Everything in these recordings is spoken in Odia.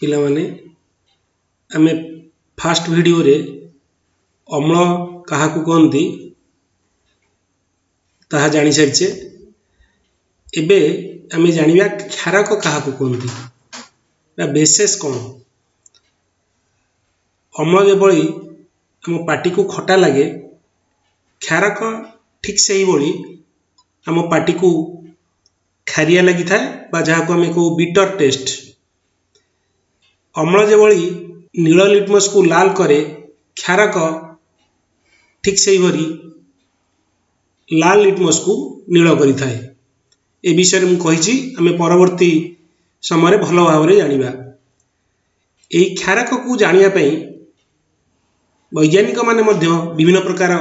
ପିଲାମାନେ, ଆମେ ଫାଷ୍ଟ ଭିଡ଼ିଓରେ ଅମ୍ଳ କାହାକୁ କହନ୍ତି ତାହା ଜାଣିସାରିଛେ। ଏବେ ଆମେ ଜାଣିବା କ୍ଷାରକ କାହାକୁ କୁହନ୍ତି ବା ବେସେସ୍ କ'ଣ। ଅମ୍ଳ ଯେଭଳି ଆମ ପାଟିକୁ ଖଟା ଲାଗେ, କ୍ଷାରକ ଠିକ୍ ସେହିଭଳି ଆମ ପାଟିକୁ ଖାରିଆ ଲାଗିଥାଏ ବା ଯାହାକୁ ଆମେ କହୁ ବିଟର ଟେଷ୍ଟ। ଅମ୍ଳ ଯେଭଳି ନୀଳ ଲିଟମସକୁ ଲାଲ କରେ, କ୍ଷାରକ ଠିକ୍ ସେହିଭଳି ଲାଲ ଲିଟମସକୁ ନୀଳ କରିଥାଏ। ଏ ବିଷୟରେ ମୁଁ କହିଛି, ଆମେ ପରବର୍ତ୍ତୀ ସମୟରେ ଭଲ ଭାବରେ ଜାଣିବା। ଏହି କ୍ଷାରକକୁ ଜାଣିବା ପାଇଁ ବୈଜ୍ଞାନିକମାନେ ମଧ୍ୟ ବିଭିନ୍ନ ପ୍ରକାର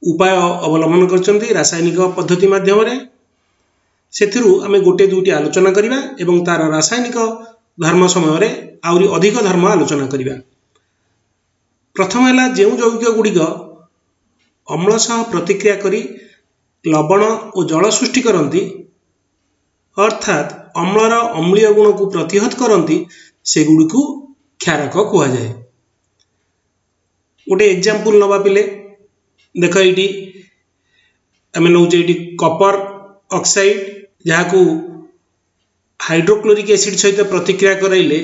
ଉପାୟ ଅବଲମ୍ବନ କରିଛନ୍ତି ରାସାୟନିକ ପଦ୍ଧତି ମାଧ୍ୟମରେ। ସେଥିରୁ ଆମେ ଗୋଟେ ଦୁଇଟି ଆଲୋଚନା କରିବା ଏବଂ ତାର ରାସାୟନିକ ଧର୍ମ ସମୟରେ ଆହୁରି ଅଧିକ ଧର୍ମ ଆଲୋଚନା କରିବା। ପ୍ରଥମ ହେଲା, ଯେଉଁ ଯୌଗିକ ଗୁଡ଼ିକ ଅମ୍ଳ ସହ ପ୍ରତିକ୍ରିୟା କରି ଲବଣ ଓ ଜଳ ସୃଷ୍ଟି କରନ୍ତି, ଅର୍ଥାତ୍ ଅମ୍ଳର ଅମ୍ଳୀୟ ଗୁଣକୁ ପ୍ରତିହତ କରନ୍ତି, ସେଗୁଡ଼ିକୁ କ୍ଷାରକ କୁହାଯାଏ। ଗୋଟେ ଏକ୍ଜାମ୍ପଲ ନେବା ପିଲେ। ଦେଖ, ଏଇଠି ଆମେ ନେଉଛେ ଏଇଠି କପର ଅକ୍ସାଇଡ୍, ଯାହାକୁ ହାଇଡ୍ରୋକ୍ଲୋରିକ୍ ଏସିଡ୍ ସହିତ ପ୍ରତିକ୍ରିୟା କରାଇଲେ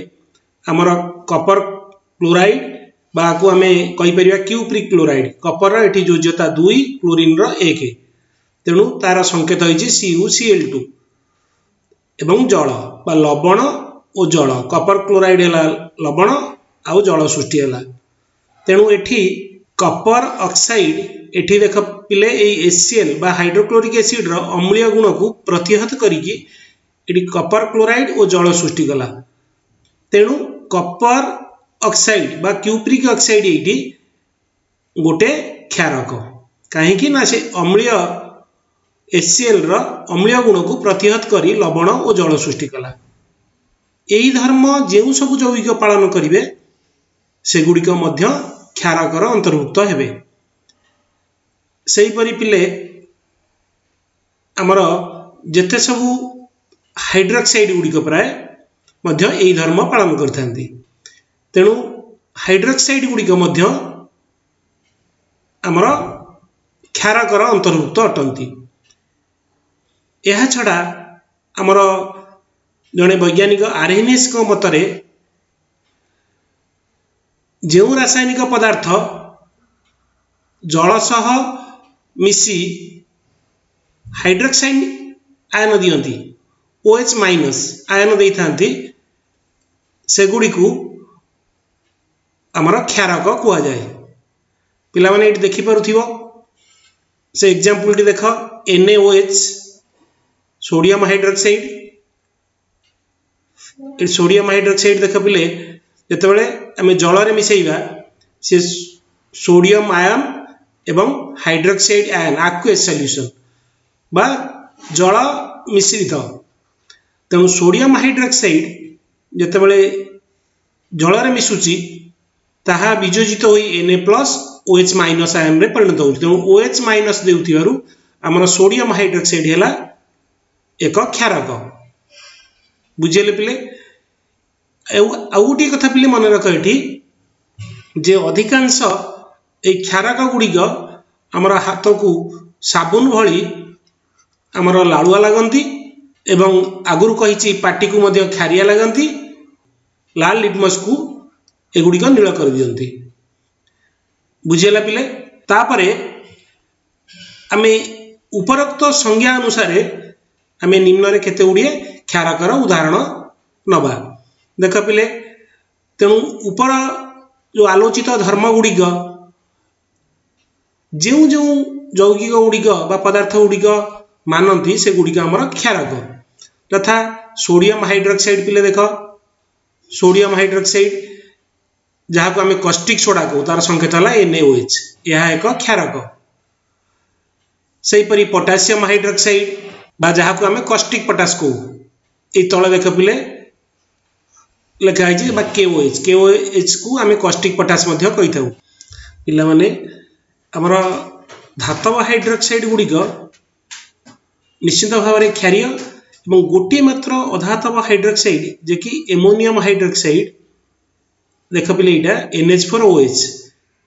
ଆମର କପର କ୍ଲୋରାଇଡ୍ ବା ଆକୁ ଆମେ କହିପାରିବା କ୍ୟୁପ୍ରିକ୍ କ୍ଲୋରାଇଡ୍। କପରର ଏଠି ଯୋଜ୍ୟତା 2, କ୍ଲୋରିନ୍ର 1, ତେଣୁ ତାର ସଂକେତ ହେଇଛି CuCl2 ଏବଂ ଜଳ ବା ଲବଣ ଓ ଜଳ। କପର କ୍ଲୋରାଇଡ୍ ହେଲା ଲବଣ ଆଉ ଜଳ ସୃଷ୍ଟି ହେଲା। ତେଣୁ ଏଠି କପର ଅକ୍ସାଇଡ୍, ଏଠି ଦେଖ ପିଲେ, ଏଇ HCl ବା ହାଇଡ୍ରୋକ୍ଲୋରିକ୍ ଏସିଡ୍ର ଅମ୍ଳୀୟ ଗୁଣକୁ ପ୍ରତିହତ କରିକି ଏଠି କପର କ୍ଲୋରାଇଡ୍ ଓ ଜଳ ସୃଷ୍ଟି କଲା। ତେଣୁ କପର ଅକ୍ସାଇଡ୍ ବା କ୍ୟୁପ୍ରିକ୍ ଅକ୍ସାଇଡ୍ ଏଇଠି ଗୋଟେ କ୍ଷାରକ। କାହିଁକି ନା ସେ ଅମ୍ଳୀୟ HCl ର ଅମ୍ଳୀୟ ଗୁଣକୁ ପ୍ରତିହତ କରି ଲବଣ ଓ ଜଳ ସୃଷ୍ଟି କଲା। ଏହି ଧର୍ମ ଯେଉଁ ସବୁ ଯୌଗିକ ପାଳନ କରିବେ, ସେଗୁଡ଼ିକ ମଧ୍ୟ କ୍ଷାରକର ଅନ୍ତର୍ଭୁକ୍ତ ହେବେ। ସେହିପରି ପିଲେ, ଆମର ଯେତେ ସବୁ ହାଇଡ୍ରୋକ୍ସାଇଡ୍ ଗୁଡ଼ିକ ପ୍ରାୟ ମଧ୍ୟ ଏହି ଧର୍ମ ପାଳନ କରିଥାନ୍ତି। ତେଣୁ ହାଇଡ୍ରୋକ୍ସାଇଡ୍ ଗୁଡ଼ିକ ମଧ୍ୟ ଆମର କ୍ଷାରକର ଅନ୍ତର୍ଭୁକ୍ତ ଅଟନ୍ତି। ଏହା ଛଡ଼ା ଆମର ଜଣେ ବୈଜ୍ଞାନିକ ଆରେନିୟସଙ୍କ ମତରେ ଯେଉଁ ରାସାୟନିକ ପଦାର୍ଥ ଜଳ ସହ ମିଶି ହାଇଡ୍ରୋକ୍ସାଇଡ୍ ଆୟନ ଦିଅନ୍ତି, OH- ଆୟନ ଦେଇଥାନ୍ତି, ସେଗୁଡ଼ିକୁ ଆମର କ୍ଷାରକ କୁହାଯାଏ। ପିଲାମାନେ, ଏଇଠି ଦେଖିପାରୁଥିବ ସେ ଏକ୍ଜାମ୍ପଲଟି। ଦେଖ, NaOH, sodium hydroxide. ଏ ସୋଡିୟମ ହାଇଡ୍ରୋକ୍ସାଇଡ୍ ଦେଖ ପିଲେ, ଯେତେବେଳେ ଆମେ ଜଳରେ ମିଶାଇବା, ସେ ସୋଡିୟମ ଆୟନ ଏବଂ ହାଇଡ୍ରୋକ୍ସାଇଡ୍ ଆୟନ, ଆକ୍ୱିୟସ୍ ସଲ୍ୟୁସନ୍ ବା ଜଳ ମିଶ୍ରିତ। ତେଣୁ ସୋଡିୟମ ହାଇଡ୍ରୋକ୍ସାଇଡ୍ ଯେତେବେଳେ ଜଳରେ ମିଶୁଛି, ତାହା ବିଯୋଜିତ ହୋଇ Na+ OH- ଆୟନରେ ପରିଣତ ହେଉଛି। ତେଣୁ OH- ଦେଉଥିବାରୁ ଆମର ସୋଡିୟମ ହାଇଡ୍ରୋକ୍ସାଇଡ୍ ହେଲା ଏକ କ୍ଷାରକ। ବୁଝିଲେ ପିଲେ? ଆଉ ଆଉ ଗୋଟିଏ କଥା ପିଲେ ମନେ ରଖ ଏଠି ଯେ ଅଧିକାଂଶ ଏଇ କ୍ଷାରକ ଗୁଡ଼ିକ ଆମର ହାତକୁ ସାବୁନ ଭଳି ଆମର ଲାଳୁଆ ଲାଗନ୍ତି ଏବଂ ଆଗରୁ କହିଛି, ପାଟିକୁ ମଧ୍ୟ ଖାରିଆ ଲାଗନ୍ତି। ଲାଲ ଲିଟମସକୁ ଏଗୁଡ଼ିକ ନୀଳ କରିଦିଅନ୍ତି। ବୁଝିହେଲା ପିଲେ? ତାପରେ ଆମେ ଉପରୋକ୍ତ ସଂଜ୍ଞା ଅନୁସାରେ ଆମେ ନିମ୍ନରେ କେତେ ଗୁଡ଼ିଏ କ୍ଷାରକର ଉଦାହରଣ ନେବା। ଦେଖ ପିଲେ, ତେଣୁ ଉପର ଯେଉଁ ଆଲୋଚିତ ଧର୍ମ ଗୁଡ଼ିକ ଯେଉଁ ଯେଉଁ ଯୌଗିକ ଗୁଡ଼ିକ ବା ପଦାର୍ଥ ଗୁଡ଼ିକ ମାନନ୍ତି, ସେଗୁଡ଼ିକ ଆମର କ୍ଷାରକ। ଯଥା ସୋଡିୟମ ହାଇଡ୍ରୋକ୍ସାଇଡ୍। ପିଲେ ଦେଖ, ସୋଡିୟମ ହାଇଡ୍ରୋକ୍ସାଇଡ୍, ଯାହାକୁ ଆମେ କଷ୍ଟିକ୍ ସୋଡା କହୁ, ତାର ସଂକେତ ହେଲା NaOH। ଏହା ଏକ କ୍ଷାରକ। ସେହିପରି ପଟାସିୟମ ହାଇଡ୍ରୋକ୍ସାଇଡ୍ ବା ଯାହାକୁ ଆମେ କଷ୍ଟିକ୍ ପଟାସ କହୁ, ଏଇ ତଳେ ଦେଖ ପିଲେ ଲେଖା ହେଇଛି, ବା KOH। KOH କୁ ଆମେ କଷ୍ଟିକ୍ ପଟାସ ମଧ୍ୟ କହିଥାଉ। ପିଲାମାନେ, ଆମର ଧାତବ ହାଇଡ୍ରୋକ୍ସାଇଡ୍ ଗୁଡ଼ିକ ନିଶ୍ଚିତ ଭାବରେ କ୍ଷାରୀୟ। ଏବଂ ଗୋଟିଏ ମାତ୍ର ଅଧାତବ ହାଇଡ୍ରୋକ୍ସାଇଡ୍ ଯେ କି ଏମୋନିୟମ ହାଇଡ୍ରୋକ୍ସାଇଡ୍, ଦେଖ ପିଲେ, ଏଇଟା NH4OH,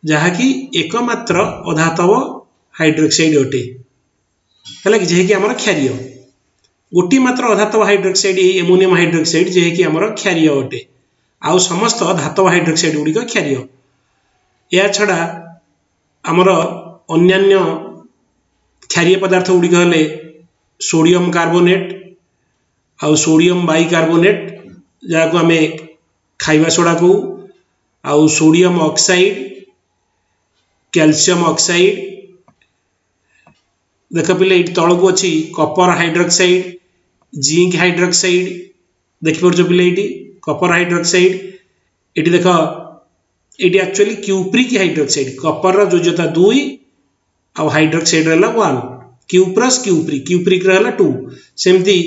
ଯାହାକି ଏକମାତ୍ର ଅଧାତବ ହାଇଡ୍ରୋକ୍ସାଇଡ୍ ଅଟେ। ହେଲା କି? ଯାହାକି ଆମର କ୍ଷାରୀୟ। ଗୋଟିଏ ମାତ୍ର ଅଧାତବ ହାଇଡ୍ରୋକ୍ସାଇଡ୍ ଏଇ ଏମୋନିୟମ ହାଇଡ୍ରୋକ୍ସାଇଡ୍, ଯାହାକି ଆମର କ୍ଷାରୀୟ ଅଟେ। ଆଉ ସମସ୍ତ ଧାତବ ହାଇଡ୍ରୋକ୍ସାଇଡ୍ ଗୁଡ଼ିକ କ୍ଷାରୀୟ। ଏହା ଛଡ଼ା ଆମର ଅନ୍ୟାନ୍ୟ କ୍ଷାରୀୟ ପଦାର୍ଥ ଗୁଡ଼ିକ ହେଲେ ସୋଡ଼ିୟମ କାର୍ବୋନେଟ୍ ଆଉ ସୋଡ଼ିୟମ ବାଇକାର୍ବୋନେଟ୍, ଯାହାକୁ ଆମେ ଖାଇବା ସୋଡ଼ା କହୁ, ଆଉ ସୋଡ଼ିୟମ ଅକ୍ସାଇଡ୍, କ୍ୟାଲସିୟମ ଅକ୍ସାଇଡ୍। ଦେଖ ପିଲେ, ଏଇଠି ତଳକୁ ଅଛି କପର ହାଇଡ୍ରୋକ୍ସାଇଡ୍, ଜିଙ୍କ ହାଇଡ୍ରୋକ୍ସାଇଡ୍। ଦେଖିପାରୁଛ ପିଲେ, ଏଇଠି କପର ହାଇଡ୍ରୋକ୍ସାଇଡ୍। ଏଠି ଦେଖ, ଏଇଠି ଆକ୍ଚୁଆଲି କ୍ୟୁପ୍ରିକ୍ ହାଇଡ୍ରୋକ୍ସାଇଡ୍। କପରର ଯୋଜ୍ୟତା 2 ଆଉ ହାଇଡ୍ରୋକ୍ସାଇଡ୍ ହେଲା 1। କ୍ୟୁପ୍ରସ୍ କ୍ୟୁପ୍ରିକ୍, କ୍ୟୁପ୍ରିକ୍ର ହେଲା 2। ସେମିତି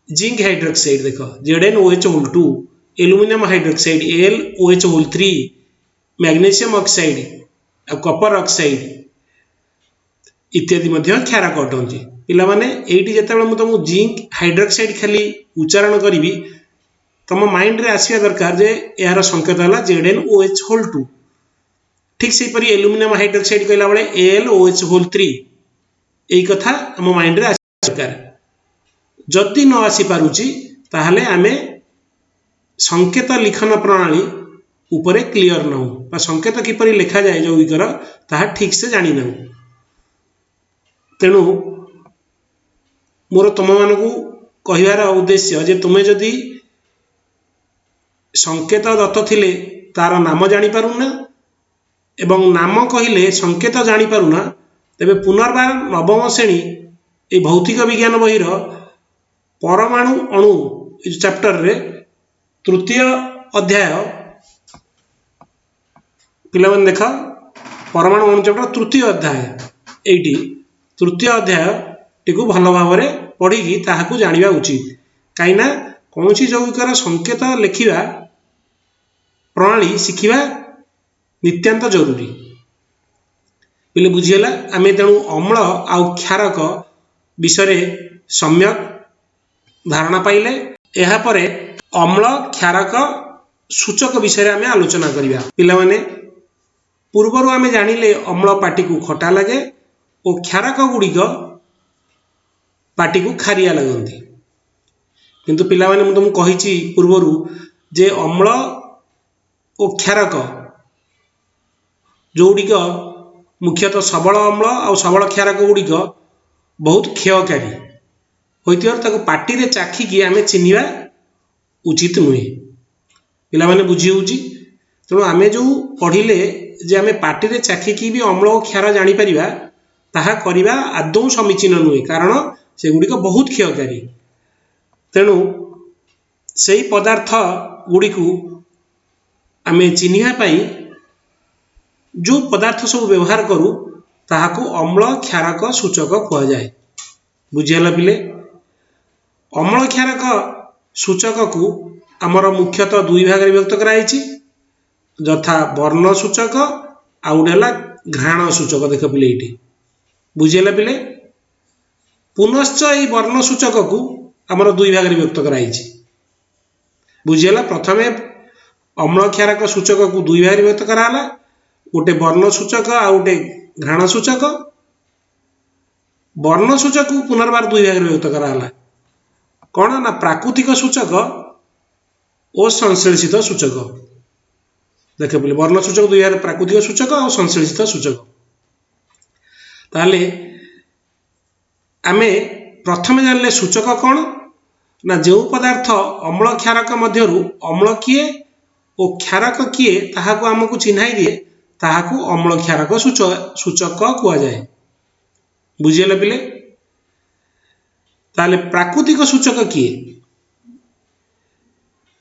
ଜିଙ୍କ ହାଇଡ୍ରୋକ୍ସାଇଡ୍ ଦେଖ, ZnOH whole 2, aluminium hydroxide AlOH whole 3, magnesium oxide ଆଉ କପର ଅକ୍ସାଇଡ୍ ଇତ୍ୟାଦି ମଧ୍ୟ କ୍ଷାରକ ଅଟନ୍ତି। ପିଲାମାନେ, ଏଇଠି ଯେତେବେଳେ ମୁଁ ତୁମକୁ ଜିଙ୍କ ହାଇଡ୍ରୋକ୍ସାଇଡ୍ ଖାଲି ଉଚ୍ଚାରଣ କରିବି, ତମ ମାଇଣ୍ଡରେ ଆସିବା ଦରକାର ଯେ ଏହାର ସଂକେତ ହେଲା ZnOH whole 2। ଠିକ୍ ସେହିପରି ଆଲୁମିନିୟମ ହାଇଡ୍ରୋକ୍ସାଇଡ୍ କହିଲା ବେଳେ AlOH whole 3, ଏଇ କଥା ଆମ ମାଇଣ୍ଡରେ ଆସିବା ଦରକାର। ଯଦି ନ ଆସିପାରୁଛି, ତାହେଲେ ଆମେ ସଂକେତ ଲିଖନ ପ୍ରଣାଳୀ ଉପରେ କ୍ଲିଅର ନାହୁଁ ବା ସଂକେତ କିପରି ଲେଖାଯାଏ ଯୌଗିକର, ତାହା ଠିକ୍ ସେ ଜାଣିନାହୁଁ। ତେଣୁ ମୋର ତୁମମାନଙ୍କୁ କହିବାର ଉଦ୍ଦେଶ୍ୟ ଯେ ତୁମେ ଯଦି ସଂକେତ ଦତ୍ତ ଥିଲେ ତାର ନାମ ଜାଣିପାରୁନା ଏବଂ ନାମ କହିଲେ ସଂକେତ ଜାଣିପାରୁନା, ତେବେ ପୁନର୍ବାର ନବମ ଶ୍ରେଣୀ ଏଇ ଭୌତିକ ବିଜ୍ଞାନ ବହିର ପରମାଣୁ ଅଣୁ ଏ ଚାପ୍ଟରରେ ତୃତୀୟ ଅଧ୍ୟାୟ, ପିଲାମାନେ ଦେଖ, ପରମାଣୁ ଅଣୁ ଚାପ୍ଟର ତୃତୀୟ ଅଧ୍ୟାୟ, ଏଇଠି ତୃତୀୟ ଅଧ୍ୟାୟଟିକୁ ଭଲ ଭାବରେ ପଢ଼ିକି ତାହାକୁ ଜାଣିବା ଉଚିତ। କାହିଁକିନା କୌଣସି ଯୌଗିକର ସଂକେତ ଲେଖିବା ପ୍ରଣାଳୀ ଶିଖିବା ନିତ୍ୟାନ୍ତ ଜରୁରୀ। ପିଲେ, ବୁଝିହେଲା? ଆମେ ତେଣୁ ଅମ୍ଳ ଆଉ କ୍ଷାରକ ବିଷୟରେ ସମ୍ୟକ ଧାରଣା ପାଇଲେ। ଏହାପରେ ଅମ୍ଳ କ୍ଷାରକ ସୂଚକ ବିଷୟରେ ଆମେ ଆଲୋଚନା କରିବା। ପିଲାମାନେ, ପୂର୍ବରୁ ଆମେ ଜାଣିଲେ ଅମ୍ଳ ପାଟିକୁ ଖଟା ଲାଗେ ଓ କ୍ଷାରକ ଗୁଡ଼ିକ ପାଟିକୁ ଖାରିଆ ଲାଗନ୍ତି। କିନ୍ତୁ ପିଲାମାନେ, ମୁଁ ତୁମକୁ କହିଛି ପୂର୍ବରୁ ଯେ ଅମ୍ଳ ଓ କ୍ଷାରକ ଯେଉଁଗୁଡ଼ିକ ମୁଖ୍ୟତଃ ସବଳ ଅମ୍ଳ ଆଉ ସବଳ କ୍ଷାରକ ଗୁଡ଼ିକ ବହୁତ କ୍ଷୟକାରୀ ହୋଇଥିବାରୁ ତାକୁ ପାଟିରେ ଚାଖିକି ଆମେ ଚିହ୍ନିବା ଉଚିତ ନୁହେଁ। ପିଲାମାନେ, ବୁଝି ହେଉଛି? ତେଣୁ ଆମେ ଯେଉଁ ପଢ଼ିଲେ ଯେ ଆମେ ପାଟିରେ ଚାଖିକି ବି ଅମ୍ଳ ଓ କ୍ଷାର ଜାଣିପାରିବା, ତାହା କରିବା ଆଦୌ ସମୀଚୀନ ନୁହେଁ, କାରଣ ସେଗୁଡ଼ିକ ବହୁତ କ୍ଷୟକାରୀ। ତେଣୁ ସେଇ ପଦାର୍ଥ ଗୁଡ଼ିକୁ ଆମେ ଚିହ୍ନିବା ପାଇଁ ଯେଉଁ ପଦାର୍ଥ ସବୁ ବ୍ୟବହାର କରୁ, ତାହାକୁ ଅମ୍ଳ କ୍ଷାରକ ସୂଚକ କୁହାଯାଏ। ବୁଝିହେଲା ପିଲେ? ଅମ୍ଳ କ୍ଷାରକ ସୂଚକକୁ ଆମର ମୁଖ୍ୟତଃ ଦୁଇ ଭାଗରେ ବିଭକ୍ତ କରାଯାଇଛି, ଯଥା ବର୍ଣ୍ଣ ସୂଚକ ଆଉ ଗୋଟେ ହେଲା ଘ୍ରାଣ ସୂଚକ। ଦେଖ ପିଲେ, ଏଇଠି ବୁଝିହେଲା ପିଲେ? ପୁନଶ୍ଚ ଏଇ ବର୍ଣ୍ଣ ସୂଚକକୁ ଆମର ଦୁଇ ଭାଗରେ ବିଭକ୍ତ କରାଯାଇଛି। ବୁଝିହେଲା? ପ୍ରଥମେ ଅମ୍ଳ କ୍ଷାରକ ସୂଚକକୁ ଦୁଇ ଭାଗରେ ବିଭକ୍ତ କରାହେଲା, ଗୋଟେ ବର୍ଣ୍ଣ ସୂଚକ ଆଉ ଗୋଟେ ଘ୍ରାଣ ସୂଚକ। ବର୍ଣ୍ଣ ସୂଚକକୁ ପୁନର୍ବାର ଦୁଇ ଭାଗରେ ବିଭକ୍ତ କରାହେଲା। କ'ଣ ନା ପ୍ରାକୃତିକ ସୂଚକ ଓ ସଂଶ୍ଳେଷିତ ସୂଚକ। ଦେଖ ପିଲେ, ବର୍ଣ୍ଣ ସୂଚକ ଦୁଇ ଭାଗରେ, ପ୍ରାକୃତିକ ସୂଚକ ଆଉ ସଂଶ୍ଳେଷିତ ସୂଚକ। ତାହେଲେ ଆମେ ପ୍ରଥମେ ଜାଣିଲେ ସୂଚକ କ'ଣ ନା ଯେଉଁ ପଦାର୍ଥ ଅମ୍ଳ କ୍ଷାରକ ମଧ୍ୟରୁ ଅମ୍ଳ କିଏ ଓ କ୍ଷାରକ କିଏ ତାହାକୁ ଆମକୁ ଚିହ୍ନାଇ ଦିଏ, ତାହାକୁ ଅମ୍ଳ କ୍ଷାରକ ସୂଚକ କୁହାଯାଏ। ବୁଝିହେଲା ପିଲେ? ତାହେଲେ ପ୍ରାକୃତିକ ସୂଚକ କିଏ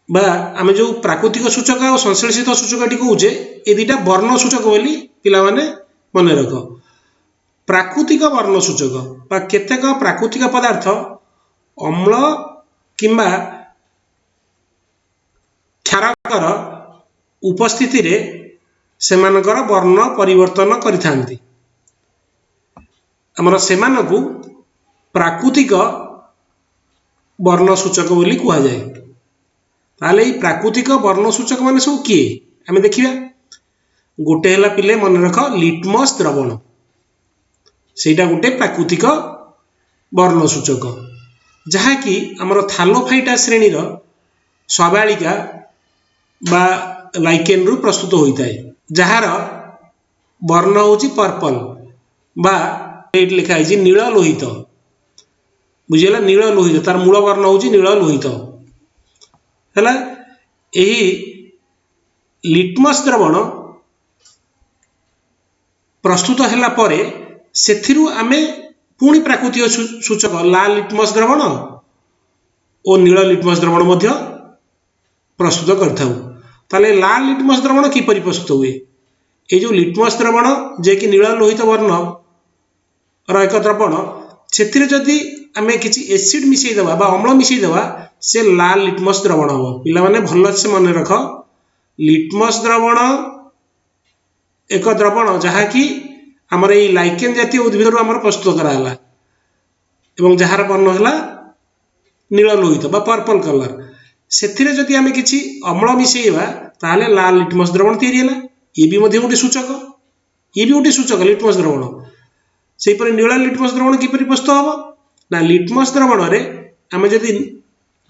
ବା ଆମେ ଯେଉଁ ପ୍ରାକୃତିକ ସୂଚକ ଆଉ ସଂଶ୍ଳେଷିତ ସୂଚକଟି କହୁଛେ, ଏ ଦୁଇଟା ବର୍ଣ୍ଣ ସୂଚକ ବୋଲି ପିଲାମାନେ ମନେ ରଖ। ପ୍ରାକୃତିକ ବର୍ଣ୍ଣ ସୂଚକ ବା କେତେକ ପ୍ରାକୃତିକ ପଦାର୍ଥ ଅମ୍ଳ କିମ୍ବା କ୍ଷାରକର ଉପସ୍ଥିତିରେ ସେମାନଙ୍କର ବର୍ଣ୍ଣ ପରିବର୍ତ୍ତନ କରିଥାନ୍ତି, ଆମର ସେମାନଙ୍କୁ ପ୍ରାକୃତିକ ବର୍ଣ୍ଣ ସୂଚକ ବୋଲି କୁହାଯାଏ। ତାହେଲେ ଏଇ ପ୍ରାକୃତିକ ବର୍ଣ୍ଣ ସୂଚକ ମାନେ ସବୁ କିଏ, ଆମେ ଦେଖିବା। ଗୋଟେ ହେଲା ପିଲେ ମନେ ରଖ ଲିଟମସ୍ ଦ୍ରବଣ, ସେଇଟା ଗୋଟେ ପ୍ରାକୃତିକ ବର୍ଣ୍ଣ ସୂଚକ, ଯାହାକି ଆମର ଥାଲୋଫାଇଟା ଶ୍ରେଣୀର ଶୈବାଳିକା ବା ଲାଇକେନରୁ ପ୍ରସ୍ତୁତ ହୋଇଥାଏ, ଯାହାର ବର୍ଣ୍ଣ ହେଉଛି ପର୍ପଲ ବା ଏଇଠି ଲେଖା ହେଇଛି ନୀଳ ଲୋହିତ। ବୁଝିଗଲା? ନୀଳ ଲୋହିତ, ତାର ମୂଳ ବର୍ଣ୍ଣ ହେଉଛି ନୀଳ ଲୋହିତ। ହେଲା, ଏହି ଲିଟମସ୍ ଦ୍ରବଣ ପ୍ରସ୍ତୁତ ହେଲା ପରେ ସେଥିରୁ ଆମେ ପୁଣି ପ୍ରାକୃତିକ ସୂଚକ ଲାଲ ଲିଟମସ୍ ଦ୍ରବଣ ଓ ନୀଳ ଲିଟମସ୍ ଦ୍ରବଣ ମଧ୍ୟ ପ୍ରସ୍ତୁତ କରିଥାଉ। ତାହେଲେ ଲାଲ ଲିଟମସ୍ ଦ୍ରବଣ କିପରି ପ୍ରସ୍ତୁତ ହୁଏ? ଏଇ ଯେଉଁ ଲିଟମସ୍ ଦ୍ରବଣ, ଯିଏକି ନୀଳ ଲୋହିତ ବର୍ଣ୍ଣର ଏକ ଦ୍ରବଣ, ସେଥିରେ ଯଦି ଆମେ କିଛି ଏସିଡ୍ ମିଶାଇ ଦେବା ବା ଅମ୍ଳ ମିଶାଇ ଦେବା, ସେ ଲାଲ ଲିଟମସ୍ ଦ୍ରବଣ ହେବ। ପିଲାମାନେ, ଭଲସେ ମନେ ରଖ, ଲିଟମସ୍ ଦ୍ରବଣ ଏକ ଦ୍ରବଣ ଯାହାକି ଆମର ଏଇ ଲାଇକେନ୍ ଜାତୀୟ ଉଦ୍ଭିଦରୁ ଆମର ପ୍ରସ୍ତୁତ କରାହେଲା ଏବଂ ଯାହାର ବର୍ଣ୍ଣ ହେଲା ନୀଳ ଲୋହିତ ବା ପର୍ପଲ କଲର। ସେଥିରେ ଯଦି ଆମେ କିଛି ଅମ୍ଳ ମିଶାଇବା, ତାହେଲେ ଲାଲ ଲିଟମସ୍ ଦ୍ରବଣ ତିଆରି ହେଲା। ଇଏ ବି ମଧ୍ୟ ଗୋଟେ ସୂଚକ, ଇଏ ବି ଗୋଟେ ସୂଚକ ଲିଟମସ୍ ଦ୍ରବଣ। ସେହିପରି ନୀଳ ଲିଟମସ୍ ଦ୍ରବଣ କିପରି ପ୍ରସ୍ତୁତ ହେବ ନା, ଲିଟମସ୍ ଦ୍ରବଣରେ ଆମେ ଯଦି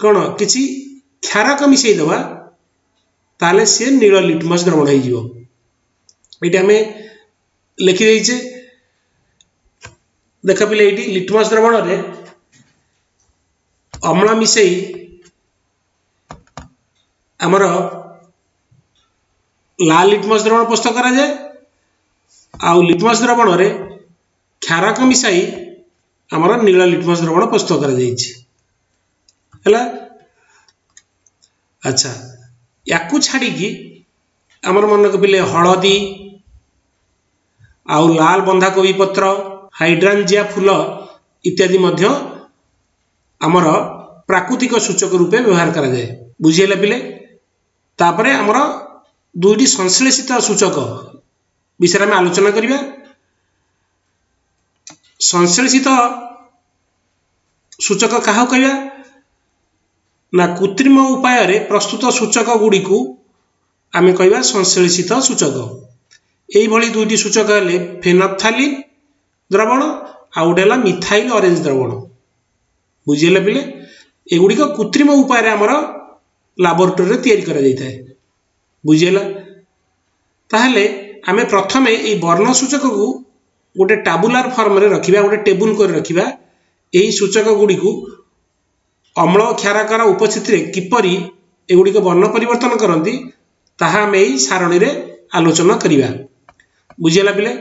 କ'ଣ କିଛି କ୍ଷାରକ ମିଶାଇ ଦେବା, ତାହେଲେ ସିଏ ନୀଳ ଲିଟମସ୍ ଦ୍ରବଣ ହେଇଯିବ। ଏଇଠି ଆମେ ଲେଖିଦେଇଛେ, ଦେଖ ପିଲେ, ଏଇଠି ଲିଟମସ୍ ଦ୍ରବଣରେ ଅମ୍ଳ ମିଶାଇ ଆମର ଲାଲ ଲିଟମସ୍ ଦ୍ରବଣ ପ୍ରସ୍ତୁତ କରାଯାଏ, ଆଉ ଲିଟମସ୍ ଦ୍ରବଣରେ କ୍ଷାରକ ମିଶାଇ ଆମର ନୀଳ ଲିଟମସ୍ ଦ୍ରବଣ ପ୍ରସ୍ତୁତ କରାଯାଇଛି। ହେଲା? ଆଚ୍ଛା, ୟାକୁ ଛାଡ଼ିକି ଆମର ମନେ ପିଲେ ହଳଦୀ ଆଉ ଲାଲ ବନ୍ଧାକୋବି ପତ୍ର, ହାଇଡ୍ରାଞ୍ଜିଆ ଫୁଲ ଇତ୍ୟାଦି ମଧ୍ୟ ଆମର ପ୍ରାକୃତିକ ସୂଚକ ରୂପେ ବ୍ୟବହାର କରାଯାଏ। ବୁଝିହେଲା ପିଲେ? ତାପରେ ଆମର ଦୁଇଟି ସଂଶ୍ଳେଷିତ ସୂଚକ ବିଷୟରେ ଆମେ ଆଲୋଚନା କରିବା। ସଂଶ୍ଳେଷିତ ସୂଚକ କାହାକୁ କହିବା ନା, କୃତ୍ରିମ ଉପାୟରେ ପ୍ରସ୍ତୁତ ସୂଚକ ଗୁଡ଼ିକୁ ଆମେ କହିବା ସଂଶ୍ଳେଷିତ ସୂଚକ। ଏଇଭଳି ଦୁଇଟି ସୂଚକ ହେଲେ ଫେନଫ୍ଥାଲିନ୍ ଦ୍ରବଣ ଆଉ ଗୋଟେ ହେଲା ମିଥାଇଲ ଅରେଞ୍ଜ ଦ୍ରବଣ। ବୁଝିହେଲା ପିଲେ? ଏଗୁଡ଼ିକ କୃତ୍ରିମ ଉପାୟରେ ଆମର ଲାବୋରେଟୋରୀରେ ତିଆରି କରାଯାଇଥାଏ। ବୁଝିହେଲା? ତାହେଲେ ଆମେ ପ୍ରଥମେ ଏଇ ବର୍ଣ୍ଣ ସୂଚକକୁ ଗୋଟେ ଟାବୁଲାର ଫର୍ମରେ ରଖିବା, ଗୋଟେ ଟେବୁଲ କରି ରଖିବା। ଏହି ସୂଚକ ଗୁଡ଼ିକୁ ଅମ୍ଳ କ୍ଷାରକର ଉପସ୍ଥିତିରେ କିପରି ଏଗୁଡ଼ିକ ବର୍ଣ୍ଣ ପରିବର୍ତ୍ତନ କରନ୍ତି, ତାହା ଆମେ ଏଇ ସାରଣୀରେ ଆଲୋଚନା କରିବା। ବୁଝିହେଲା ପିଲେ?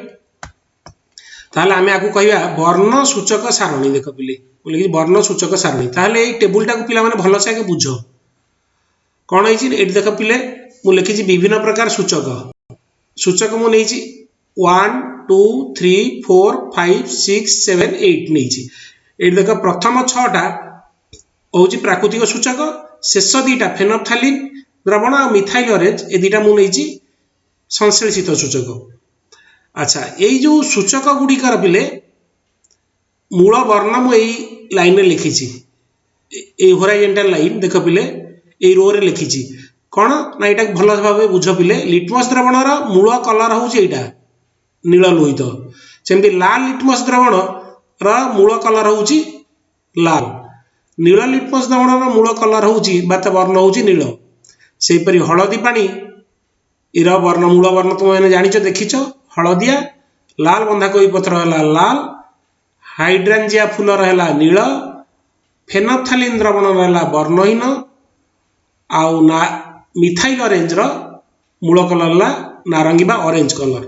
ତାହେଲେ ଆମେ ଆକୁ କହିବା ବର୍ଣ୍ଣ ସୂଚକ ସାରଣୀ। ଦେଖ ପିଲେ, ମୁଁ ଲେଖିଛି ବର୍ଣ୍ଣ ସୂଚକ ସାରଣୀ। ତାହେଲେ ଏଇ ଟେବୁଲଟାକୁ ପିଲାମାନେ ଭଲସେ ଆଗେ ବୁଝ, କ'ଣ ହେଇଛି ଏଠି। ଦେଖ ପିଲେ, ମୁଁ ଲେଖିଛି ବିଭିନ୍ନ ପ୍ରକାର ସୂଚକ। ସୂଚକ ମୁଁ ନେଇଛି 1, 2, 3, 4, 5, 6, 7, 8 ନେଇଛି। ଏଇଠି ଦେଖ, ପ୍ରଥମ ଛଅଟା ହେଉଛି ପ୍ରାକୃତିକ ସୂଚକ, ଶେଷ ଦୁଇଟା ଫେନଫ୍ଥାଲିନ୍ ଦ୍ରବଣ ଆଉ ମିଥାଇଲ ଅରେଞ୍ଜ, ଏ ଦୁଇଟା ମୁଁ ନେଇଛି ସଂଶ୍ଳେଷିତ ସୂଚକ। ଆଚ୍ଛା, ଏଇ ଯେଉଁ ସୂଚକ ଗୁଡ଼ିକର ପିଲେ ମୂଳ ବର୍ଣ୍ଣ ମୁଁ ଏଇ ଲାଇନରେ ଲେଖିଛି, ଏଇ ହୋରାଇଜେଣ୍ଟାଲ ଲାଇନ୍। ଦେଖ ପିଲେ, ଏଇ ରୋରେ ଲେଖିଛି କ'ଣ ନା, ଏଇଟାକୁ ଭଲ ଭାବେ ବୁଝ ପିଲେ, ଲିଟମସ୍ ଦ୍ରବଣର ମୂଳ କଲର ହେଉଛି ଏଇଟା ନୀଳ ଲୋହିତ। ସେମିତି ଲାଲ ଲିଟମସ୍ ଦ୍ରବଣର ମୂଳ କଲର ହେଉଛି ଲାଲ। ନୀଳ ଲିଟମସ୍ ଦ୍ରବଣର ମୂଳ କଲର ହେଉଛି ବା ତା ବର୍ଣ୍ଣ ହେଉଛି ନୀଳ। ସେହିପରି ହଳଦୀ ପାଣି ର ବର୍ଣ୍ଣ, ମୂଳ ବର୍ଣ୍ଣ ତୁମେ ଜାଣିଛ, ଦେଖିଛ, ହଳଦିଆ। ଲାଲ ବନ୍ଧାକୋବି ପତ୍ର ହେଲା ଲାଲ, ହାଇଡ୍ରାଞ୍ଜିଆ ଫୁଲର ହେଲା ନୀଳ, ଫେନଫ୍ଥାଲିନ୍ ଦ୍ରବଣର ହେଲା ବର୍ଣ୍ଣହୀନ, ଆଉ ନା ମିଥାଇଲ ଅରେଞ୍ଜର ମୂଳ କଲର ହେଲା ନାରଙ୍ଗୀ ବା ଅରେଞ୍ଜ କଲର।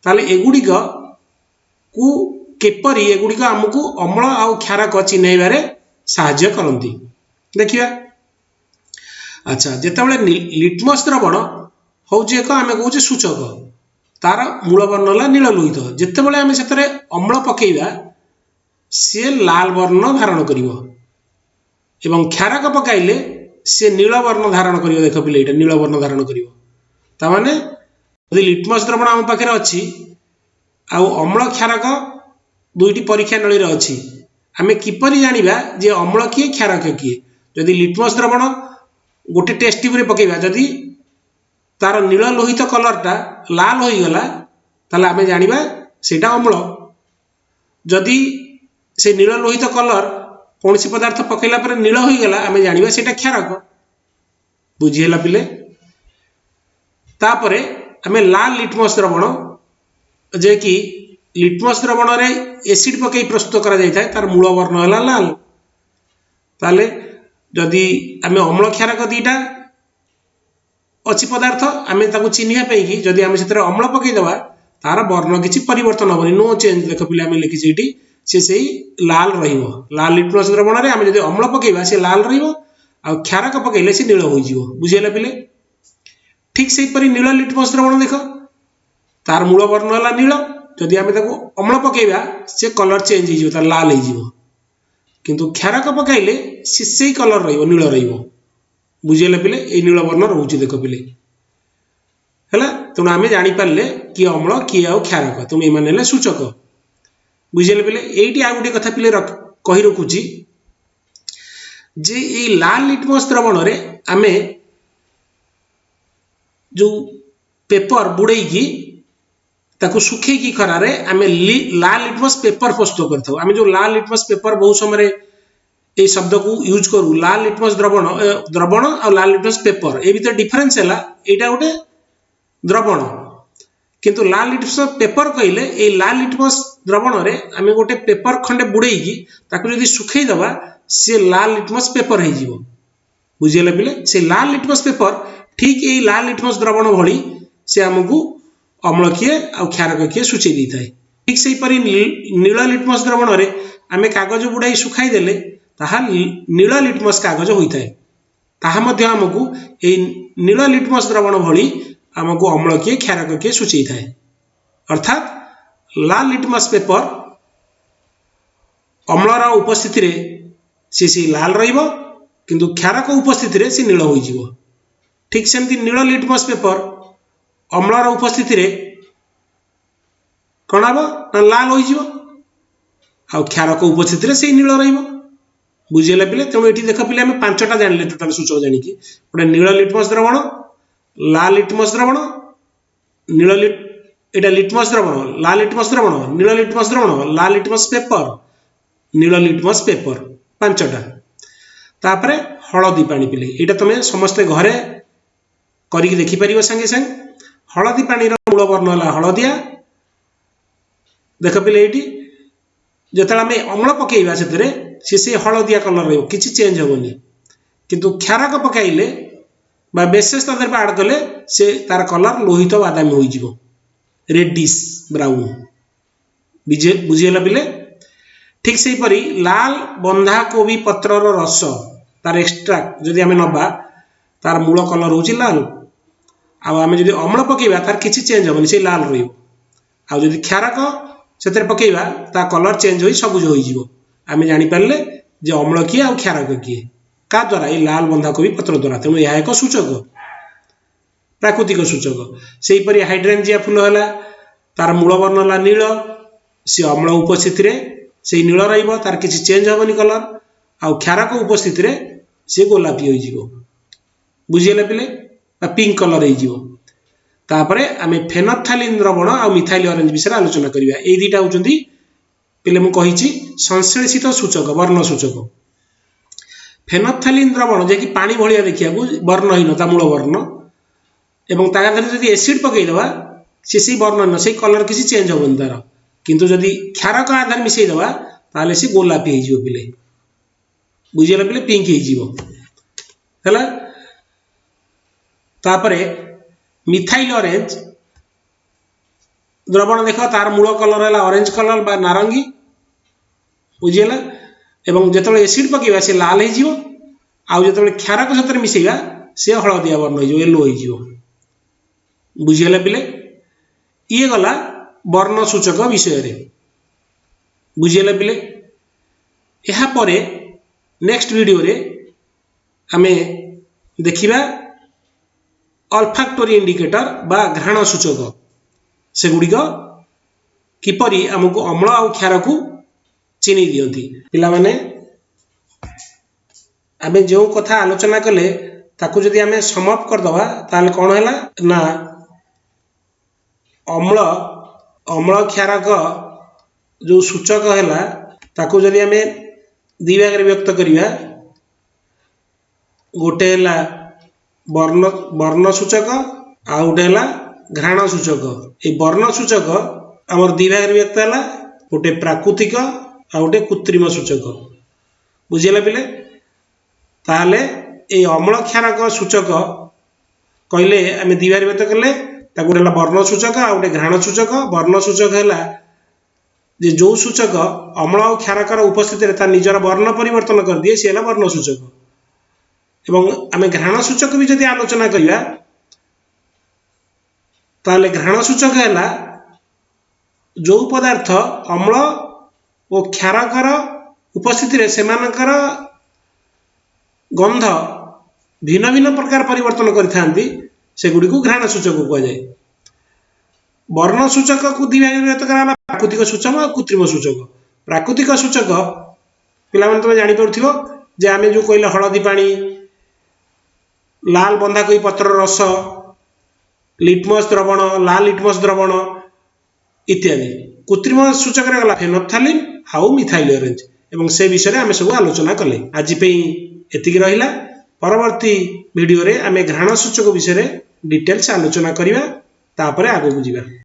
ତାହେଲେ ଏଗୁଡ଼ିକ କୁ କିପରି ଏଗୁଡ଼ିକ ଆମକୁ ଅମ୍ଳ ଆଉ କ୍ଷାରକ ଚିହ୍ନାଇବାରେ ସାହାଯ୍ୟ କରନ୍ତି, ଦେଖିବା। ଆଚ୍ଛା, ଯେତେବେଳେ ଲିଟମସ୍ ଦ୍ରବଣ ହେଉଛି ଏକ ଆମେ କହୁଛେ ସୂଚକ, ତାର ମୂଳ ବର୍ଣ୍ଣ ହେଲା ନୀଳ ଲୋହିତ। ଯେତେବେଳେ ଆମେ ସେଥିରେ ଅମ୍ଳ ପକେଇବା, ସିଏ ଲାଲ ବର୍ଣ୍ଣ ଧାରଣ କରିବ ଏବଂ କ୍ଷାରକ ପକାଇଲେ ସିଏ ନୀଳ ବର୍ଣ୍ଣ ଧାରଣ କରିବ। ଦେଖ ପିଲେ, ଏଇଟା ନୀଳ ବର୍ଣ୍ଣ ଧାରଣ କରିବ। ତାମାନେ ଯଦି ଲିଟମସ୍ ଦ୍ରବଣ ଆମ ପାଖରେ ଅଛି ଆଉ ଅମ୍ଳ କ୍ଷାରକ ଦୁଇଟି ପରୀକ୍ଷା ନଳୀରେ ଅଛି, ଆମେ କିପରି ଜାଣିବା ଯେ ଅମ୍ଳ କିଏ, କ୍ଷାରକ କିଏ? ଯଦି ଲିଟମସ୍ ଦ୍ରବଣ ଗୋଟେ ଟେଷ୍ଟ ଟ୍ୟୁବରେ ପକେଇବା, ଯଦି ତାର ନୀଳ ଲୋହିତ କଲରଟା ଲାଲ ହୋଇଗଲା, ତାହେଲେ ଆମେ ଜାଣିବା ସେଇଟା ଅମ୍ଳ। ଯଦି ସେ ନୀଳ ଲୋହିତ କଲର କୌଣସି ପଦାର୍ଥ ପକେଇଲା ପରେ ନୀଳ ହୋଇଗଲା, ଆମେ ଜାଣିବା ସେଇଟା କ୍ଷାରକ। ବୁଝିହେଲା ପିଲେ? ତାପରେ ଆମେ ଲାଲ ଲିଟମସ୍ ଦ୍ରବଣ, ଯେ କି ଲିଟମସ୍ ଦ୍ରବଣରେ ଏସିଡ୍ ପକେଇ ପ୍ରସ୍ତୁତ କରାଯାଇଥାଏ, ତାର ମୂଳ ବର୍ଣ୍ଣ ହେଲା ଲାଲ। ତାହେଲେ ଯଦି ଆମେ ଅମ୍ଳ କ୍ଷାରକ ଦୁଇଟା ଅଛି ପଦାର୍ଥ, ଆମେ ତାକୁ ଚିହ୍ନିବା ପାଇଁକି ଯଦି ଆମେ ସେଥିରେ ଅମ୍ଳ ପକେଇଦେବା, ତାର ବର୍ଣ୍ଣ କିଛି ପରିବର୍ତ୍ତନ ହେବନି, ନୋ ଚେଞ୍ଜ। ଦେଖ ପିଲା, ଆମେ ଲେଖିଛେ ଏଇଠି, ସେ ସେଇ ଲାଲ ରହିବ। ଲାଲ ଲିଟମସ୍ ଦ୍ରବଣରେ ଆମେ ଯଦି ଅମ୍ଳ ପକେଇବା, ସେ ଲାଲ ରହିବ, ଆଉ କ୍ଷାରକ ପକେଇଲେ ସେ ନୀଳ ହୋଇଯିବ। ବୁଝିହେଲା ପିଲେ? ଠିକ ସେହିପରି ନୀଳ ଲିଟମସ୍ ଦ୍ରବଣ ଦେଖ, ତାର ମୂଳ ବର୍ଣ୍ଣ ହେଲା ନୀଳ। ଯଦି ଆମେ ତାକୁ ଅମ୍ଳ ପକେଇବା, ସେ କଲର ଚେଞ୍ଜ ହେଇଯିବ, ତାର ଲାଲ ହେଇଯିବ। କିନ୍ତୁ କ୍ଷାରକ ପକାଇଲେ ସେ ସେଇ କଲର ରହିବ, ନୀଳ ରହିବ। ବୁଝିହେଲା ପିଲେ? ଏଇ ନୀଳ ବର୍ଣ୍ଣ ରହୁଛି, ଦେଖ ପିଲେ। ହେଲା? ତେଣୁ ଆମେ ଜାଣିପାରିଲେ କିଏ ଅମ୍ଳ, କିଏ ଆଉ କ୍ଷାରକ। ତେଣୁ ଏମାନେ ହେଲେ ସୂଚକ। ବୁଝିହେଲେ ପିଲେ? ଏଇଠି ଆଉ ଗୋଟିଏ କଥା ପିଲେ କହି ରଖୁଛି ଯେ ଏଇ ଲାଲ ଲିଟମସ୍ ଦ୍ରବଣରେ ଆମେ ଯୋଉ ପେପର ବୁଡ଼େଇକି ତାକୁ ଶୁଖେଇକି ଖରାରେ ଆମେ ଲାଲ ଲିଟମସ୍ ପେପର ପ୍ରସ୍ତୁତ କରିଥାଉ। ଆମେ ଯୋଉ ଲାଲ ଲିଟମସ୍ ପେପର, ବହୁ ସମୟରେ ଏଇ ଶବ୍ଦକୁ ୟୁଜ୍ କରୁ, ଲାଲ ଲିଟମସ୍ ଦ୍ରବଣ ଆଉ ଲାଲ ଲିଟମସ୍ ପେପର, ଏ ଭିତରେ ଡିଫରେନ୍ସ ହେଲା, ଏଇଟା ଗୋଟେ ଦ୍ରବଣ, କିନ୍ତୁ ଲାଲ ଲିଟମସ୍ ପେପର କହିଲେ ଏଇ ଲାଲ ଲିଟମସ୍ ଦ୍ରବଣରେ ଆମେ ଗୋଟେ ପେପର ଖଣ୍ଡେ ବୁଡ଼େଇକି ତାକୁ ଯଦି ଶୁଖେଇ ଦେବା, ସେ ଲାଲ ଲିଟମସ୍ ପେପର ହେଇଯିବ। ବୁଝିହେଲା ପିଲେ? ସେ ଲାଲ ଲିଟମସ୍ ପେପର ଠିକ ଏଇ ଲାଲ ଲିଟମସ୍ ଦ୍ରବଣ ଭଳି ସେ ଆମକୁ ଅମ୍ଳ କିଏ ଆଉ କ୍ଷାରକ କିଏ ସୂଚେଇ ଦେଇଥାଏ। ଠିକ ସେହିପରି ନୀଳ ଲିଟମସ୍ ଦ୍ରବଣରେ ଆମେ କାଗଜ ବୁଡ଼ାଇ ଶୁଖାଇ ଦେଲେ ତାହା ନୀଳ ଲିଟମସ୍ କାଗଜ ହୋଇଥାଏ। ତାହା ମଧ୍ୟ ଆମକୁ ଏଇ ନୀଳ ଲିଟମସ୍ ଦ୍ରବଣ ଭଳି ଆମକୁ ଅମ୍ଳ କିଏ, କ୍ଷାରକ କିଏ ସୂଚେଇଥାଏ। ଅର୍ଥାତ୍ ଲାଲ ଲିଟମସ୍ ପେପର ଅମ୍ଳର ଉପସ୍ଥିତିରେ ସେ ସେଇ ଲାଲ ରହିବ, କିନ୍ତୁ କ୍ଷାରକ ଉପସ୍ଥିତିରେ ସେ ନୀଳ ହୋଇଯିବ। ଠିକ ସେମିତି ନୀଳ ଲିଟମସ୍ ପେପର ଅମ୍ଳର ଉପସ୍ଥିତିରେ କ'ଣ ହେବ ନା ଲାଲ ହୋଇଯିବ, ଆଉ କ୍ଷାରକ ଉପସ୍ଥିତିରେ ସେଇ ନୀଳ ରହିବ। ବୁଝିହେଲା ପିଲେ? ତେଣୁ ଏଠି ଦେଖ ପିଲେ, ଆମେ ପାଞ୍ଚଟା ଜାଣିଲେ ଟୋଟାଲ ସୂଚକ ଜାଣିକି। ଗୋଟେ ନୀଳ ଲିଟମସ୍ ଦ୍ରବଣ, ଲାଲ ଲିଟମସ୍ ଦ୍ରବଣ, ନୀଳ ଏଇଟା ଲିଟମସ୍ ଦ୍ରବଣ, ଲାଲ ଲିଟମସ୍ ଦ୍ରବଣ, ନୀଳ ଲିଟମସ୍ ଦ୍ରବଣ, ଲାଲ ଲିଟମସ୍ ପେପର, ନୀଳ ଲିଟମସ୍ ପେପର, ପାଞ୍ଚଟା। ତାପରେ ହଳଦୀ ପାଣି ପିଲେ, ଏଇଟା ତମେ ସମସ୍ତେ ଘରେ କରିକି ଦେଖିପାରିବ ସାଙ୍ଗେ ସାଙ୍ଗେ। ହଳଦୀ ପାଣିର ମୂଳ ବର୍ଣ୍ଣ ହେଲା ହଳଦିଆ। ଦେଖ ପିଲେ, ଏଇଠି ଯେତେବେଳେ ଆମେ ଅମ୍ଳ ପକେଇବା ସେଥିରେ, ସେ ସେଇ ହଳଦିଆ କଲର ରହିବ, କିଛି ଚେଞ୍ଜ ହେବନି। କିନ୍ତୁ କ୍ଷାରକ ପକାଇଲେ ବା ବେସେସ୍ ତା ଦେହରେ ଆଡ୍ କଲେ, ସେ ତାର କଲର ଲୋହିତ ବାଦାମୀ ହୋଇଯିବ, ରେଡିସ୍ ବ୍ରାଉନ୍। ବୁଝିହେଲା ପିଲେ? ଠିକ ସେହିପରି ଲାଲ ବନ୍ଧାକୋବି ପତ୍ରର ରସ, ତାର ଏକ୍ସଟ୍ରାକ୍ଟ ଯଦି ଆମେ ନେବା, ତାର ମୂଳ କଲର ହେଉଛି ଲାଲ। ଆଉ ଆମେ ଯଦି ଅମ୍ଳ ପକେଇବା, ତାର କିଛି ଚେଞ୍ଜ ହେବନି, ସେଇ ଲାଲ ରହିବ। ଆଉ ଯଦି କ୍ଷାରକ ସେଥିରେ ପକେଇବା, ତା କଲର ଚେଞ୍ଜ ହୋଇ ସବୁଜ ହୋଇଯିବ। ଆମେ ଜାଣିପାରିଲେ ଯେ ଅମ୍ଳ କିଏ ଆଉ କ୍ଷାରକ କିଏ। କାହା ଦ୍ୱାରା? ଏଇ ଲାଲ ବନ୍ଧାକୋବି ପତ୍ର ଦ୍ୱାରା। ତେଣୁ ଏହା ଏକ ସୂଚକ, ପ୍ରାକୃତିକ ସୂଚକ। ସେହିପରି ହାଇଡ୍ରେଞ୍ଜିଆ ଫୁଲ ହେଲା, ତାର ମୂଳ ବର୍ଣ୍ଣ ହେଲା ନୀଳ। ସେ ଅମ୍ଳ ଉପସ୍ଥିତିରେ ସେଇ ନୀଳ ରହିବ, ତାର କିଛି ଚେଞ୍ଜ ହେବନି କଲର, ଆଉ କ୍ଷାରକ ଉପସ୍ଥିତିରେ ସେ ଗୋଲାପୀ ହୋଇଯିବ। ବୁଝିହେଲା ପିଲେ? ବା ପିଙ୍କ କଲର ହେଇଯିବ। ତାପରେ ଆମେ ଫେନପଥାଲିନ୍ ଦ୍ରବଣ ଆଉ ମିଥାଇଲ ଅରେଞ୍ଜ ବିଷୟରେ ଆଲୋଚନା କରିବା। ଏଇ ଦୁଇଟା ହେଉଛନ୍ତି ପିଲେ, ମୁଁ କହିଛି, ସଂଶ୍ଳେଷିତ ସୂଚକ, ବର୍ଣ୍ଣ ସୂଚକ। ଫେନପଥାଲିନ୍ ଦ୍ରବଣ ଯାହାକି ପାଣି ଭଳିଆ ଦେଖିବାକୁ, ବର୍ଣ୍ଣହୀନ ତା ମୂଳ ବର୍ଣ୍ଣ, ଏବଂ ତା ଦେହରେ ଯଦି ଏସିଡ୍ ପକେଇଦେବା, ସେ ସେଇ ବର୍ଣ୍ଣହୀନ, ସେଇ କଲର କିଛି ଚେଞ୍ଜ ହେବନି ତାର। କିନ୍ତୁ ଯଦି କ୍ଷାରକ ଆଧାର ମିଶେଇଦେବା, ତାହେଲେ ସେ ଗୋଲାପୀ ହେଇଯିବ ପିଲେ। ବୁଝିଗଲା ପିଲେ? ପିଙ୍କ ହେଇଯିବ। ହେଲା? ତାପରେ ମିଥାଇଲ ଅରେଞ୍ଜ ଦ୍ରବଣ ଦେଖ, ତାର ମୂଳ କଲର ହେଲା ଅରେଞ୍ଜ କଲର ବା ନାରଙ୍ଗୀ। ବୁଝିହେଲା? ଏବଂ ଯେତେବେଳେ ଏସିଡ୍ ପକେଇବା, ସେ ଲାଲ ହେଇଯିବ, ଆଉ ଯେତେବେଳେ କ୍ଷାରକ ସେଥିରେ ମିଶେଇବା, ସେ ହଳଦିଆ ବର୍ଣ୍ଣ ହେଇଯିବ, ୟେଲୋ ହେଇଯିବ। ବୁଝିହେଲା ପିଲେ? ଇଏ ଗଲା ବର୍ଣ୍ଣ ସୂଚକ ବିଷୟରେ। ବୁଝିହେଲା ପିଲେ? ଏହାପରେ ନେକ୍ସଟ ଭିଡ଼ିଓରେ ଆମେ ଦେଖିବା ଅଲଫାକ୍ଟୋରୀ ଇଣ୍ଡିକେଟର ବା ଘ୍ରାଣ ସୂଚକ, ସେଗୁଡ଼ିକ କିପରି ଆମକୁ ଅମ୍ଳ ଆଉ କ୍ଷାରକୁ ଚିହ୍ନି ଦିଅନ୍ତି। ପିଲାମାନେ, ଆମେ ଯେଉଁ କଥା ଆଲୋଚନା କଲେ, ତାକୁ ଯଦି ଆମେ ସମ୍ ଅପ୍ କରିଦେବା, ତାହେଲେ କ'ଣ ହେଲା ନା ଅମ୍ଳ କ୍ଷାରକ ଯେଉଁ ସୂଚକ ହେଲା, ତାକୁ ଯଦି ଆମେ ଦୁଇ ଭାଗରେ ବିଭକ୍ତ କରିବା, ଗୋଟେ ହେଲା ବର୍ଣ୍ଣ ସୂଚକ, ଆଉ ଗୋଟେ ହେଲା ଘ୍ରାଣ ସୂଚକ। ଏଇ ବର୍ଣ୍ଣ ସୂଚକ ଆମର ଦୁଇ ଭାଗରେ ବିଭକ୍ତ ହେଲା, ଗୋଟେ ପ୍ରାକୃତିକ ଆଉ ଗୋଟେ କୃତ୍ରିମ ସୂଚକ। ବୁଝିହେଲା ପିଲେ? ତାହେଲେ ଏଇ ଅମ୍ଳ କ୍ଷାରକ ସୂଚକ କହିଲେ ଆମେ ଦୁଇ ଭାଗରେ ବିଭକ୍ତ କଲେ ତାକୁ, ଗୋଟେ ହେଲା ବର୍ଣ୍ଣ ସୂଚକ ଆଉ ଗୋଟେ ଘ୍ରାଣ ସୂଚକ। ବର୍ଣ୍ଣ ସୂଚକ ହେଲା ଯେ ଯେଉଁ ସୂଚକ ଅମ୍ଳ ଆଉ କ୍ଷାରକର ଉପସ୍ଥିତିରେ ତା ନିଜର ବର୍ଣ୍ଣ ପରିବର୍ତ୍ତନ କରିଦିଏ, ସେ ହେଲା ବର୍ଣ୍ଣ ସୂଚକ। ଏବଂ ଆମେ ଘ୍ରାଣ ସୂଚକ ବି ଯଦି ଆଲୋଚନା କରିବା, ତାହେଲେ ଘ୍ରାଣ ସୂଚକ ହେଲା ଯେଉଁ ପଦାର୍ଥ ଅମ୍ଳ ଓ କ୍ଷାରକର ଉପସ୍ଥିତିରେ ସେମାନଙ୍କର ଗନ୍ଧ ଭିନ୍ନ ଭିନ୍ନ ପ୍ରକାର ପରିବର୍ତ୍ତନ କରିଥାନ୍ତି, ସେଗୁଡ଼ିକୁ ଘ୍ରାଣ ସୂଚକ କୁହାଯାଏ। ବର୍ଣ୍ଣ ସୂଚକକୁ ଦୁଇ ଭାଗରେ ବିଭକ୍ତ କରାଗଲା, ପ୍ରାକୃତିକ ସୂଚକ ଆଉ କୃତ୍ରିମ ସୂଚକ। ପ୍ରାକୃତିକ ସୂଚକ, ପିଲାମାନେ, ତୁମେ ଜାଣିପାରୁଥିବ ଯେ ଆମେ ଯେଉଁ କହିଲେ ହଳଦୀ ପାଣି, ଲାଲ ବନ୍ଧାକୋବି ପତ୍ରର ରସ, ଲିଟମସ୍ ଦ୍ରବଣ, ଲାଲ ଲିଟମସ୍ ଦ୍ରବଣ ଇତ୍ୟାଦି। କୃତ୍ରିମ ସୂଚକରେ ଗଲା ଫେନୋଫ୍ଥାଲିନ୍ ଆଉ ମିଥାଇଲ ଅରେଞ୍ଜ ଏବଂ ସେ ବିଷୟରେ ଆମେ ସବୁ ଆଲୋଚନା କଲେ। ଆଜି ପାଇଁ ଏତିକି ରହିଲା। ପରବର୍ତ୍ତୀ ଭିଡ଼ିଓରେ ଆମେ ଘ୍ରାଣ ସୂଚକ ବିଷୟରେ ଡିଟେଲ୍ସ ଆଲୋଚନା କରିବା, ତାପରେ ଆଗକୁ ଯିବା।